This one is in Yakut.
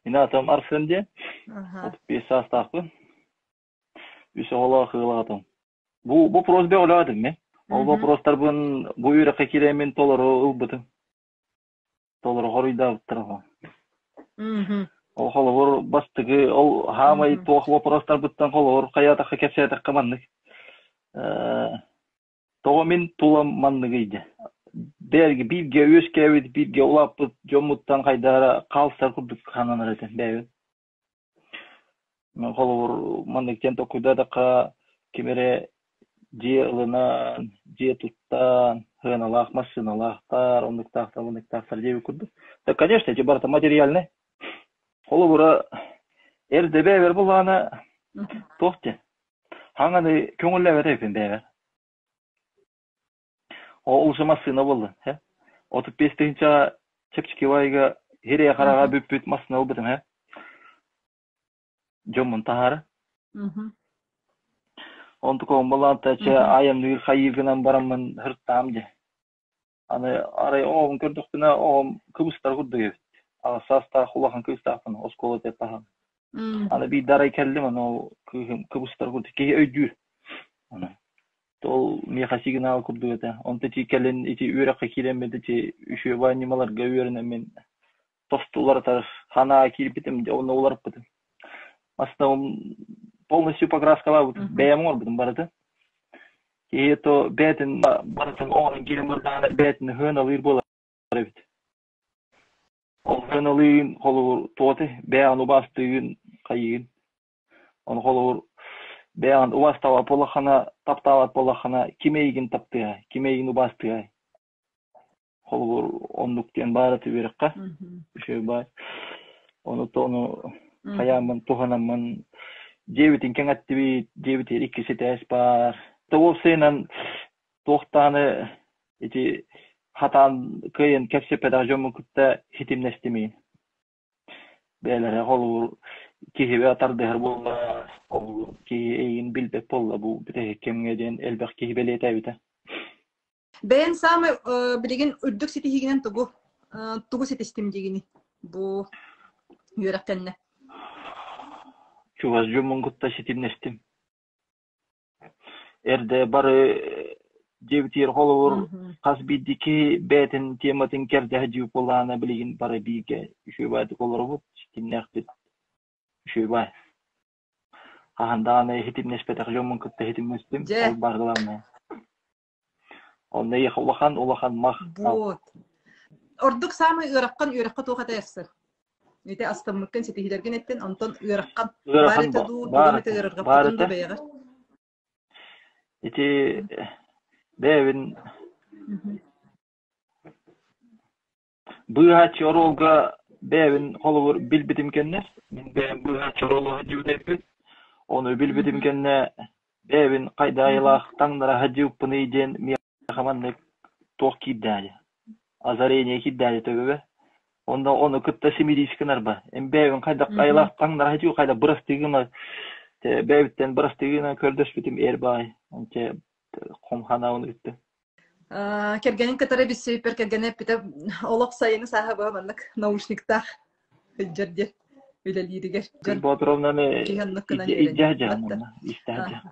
Мин аатым Арсен диэн. 35 саастаахпын. Үс оҕолоох ыал аҕатым. Бу вопрос бөҕөлөөтүм мин. Ол вопростарбын бу үөрэххэ киирэммин толору ылбытым. Толору хоруйдаабыттар оҕо. Ол холобур бастакы ол хаамай туох вопростарбыттан холобур хайаатахха кэпсээтэххэ маннык. Тоҕо мин тулам манныгый дии. Бэрги бииргэ үөскээбит, бииргэ улааппыт дьоммуттан хайдах эрэ хаалсар курдук сананар этим бэйэбин. Холобур, маннык диэн толкуйдаатахха, ким эрэ дьиэ ылынан, дьиэ туттан, сыаналаах массыыналаахтар, оннуктаахтар, манныктаахтар диэбит курдук. Да, конечно, эти барыта материальнай. Холобура, эрдэ бэйэбэр буллаҕына туох диэн, хаҥаны көҥүллээбэт эбиппин бэйэбэр. Ол уже массыына буолла, һэ. 35 тыһыынчаҕа чэпчэки баайга сирэйэ-хараҕа бүппүт массыына ылбытым, һэ. Дьоммун таһаара. Онтуком балаанта чэ айанныыр хайыы гынан бараммын һыртаам дьэ. Аны арай оҕобун көрдөхпүнэ оҕом кыбыстар курдук эбит. Аҕыс саастаах улахан кыыстаахпын оскуола таһан. Аны биирдэ арай кэллим аны ол кыыһым кыбыстар курдук киһи өйдүүр. Аны ол миэхэ сигнал курдук этэ. Онто ити кэлин ити үөрэххэ киирэммит ити үчүгэй ньымаларга үөрэнэммин тосту уларытар санаа киирбитим дьэ онно уларыппытым. Основном полностью покраскалаабытым. Бэйэм оҥорбутум барыта. Киһи то бэйэтин барытын оҥорон киирэн бардаҕына бэйэтин ыһыан-алыыр буолар эбит. Ол ыһыан-алыын холобур туоты бэйэҕин убаастыыгын хайыыгын. Ону холобур бэйэҕин убаастаабат буоллаххына, таптаабат буоллаххына ким эйигин таптыай, ким эйигин убаастыай? Холобур, оннук диэн баар этэ үөрэххэ. Үчүгэй баай. Ону ону хайааммын туһанаммын дьиэбитин кэҥэттибит, дьиэбитигэр иккис этээс баар. Уопсайынан туохтааны ити хатаан кыайан кэпсэппэтэх дьоммун кытта ситимнэстим. Бэйэлэрэ холобур киһибэ тардыһар буолла, ол киһи эйигин билбэт буолла бу бүтэһик кэмҥэ диэн элбэх киһи бэлиэтээбитэ. Бэйэн саамай билигин үрдүк ситиһиигинэн тугу тугу ситистим диигиний бу үөрэх кэннэ? Чугас дьоммун кытта ситимнэстим. Эрдэ бары дьиэбитигэр холобур хас биирдии киһи бэйэтин тематын кэрдэһэ дьиэ буоллаҕына билигин бары бииргэ үчүгэй олоробут, ситимнээхпит үчүгэй. Хаһан даҕаны ситимнэспэтэх дьоммун кытта ситимнэстим, Дьэ. ол баар главное. Онно эйиэхэ улахан улахан махтал. Вот. Ордук саамай ыараххан үөрэххэ туох этэ эссе? Ити астыммыккын ситиһиилэргин эттин, онтон ыараххан баар Ыарахан этэ дуу, тугу баар эмэтэ этэ, баар ыарырҕаппытын этэ. дуу бэйэҕэр? Ити бэйэбин Быыһааччы оруолга бэйэбин холобур билбитим кэннэ, мин бэйэм быыһааччы оруолу сылдьыбыт эбиппин. Ону билбитим кэннэ бэйэбин хайда айылаах таҥнара сылдьыбыппыный диэн миэхэ маннык туох киирдээри, озарение киирдээри төбөбө. Онно ону кытта симириис гынарба. Эн бэйэбин хайдах айылаах таҥнара сылдьыы хайдах бырастыы гына бэйэбиттэн бырастыы гына көрдөспүтүм эр баай. Онче хом ханаабын ыытты. Кэргэнин кытары билсибиппэр кэргэнэ эппитэ олох сайыны сааһа быһа маннык наушниктаах сылдьар диэн үлэлииригэр. Күн Боотуровнаны Киһи оннук гынан илдьэ үөрэнэр. сылдьаҕын онно, истэ сылдьаҕын.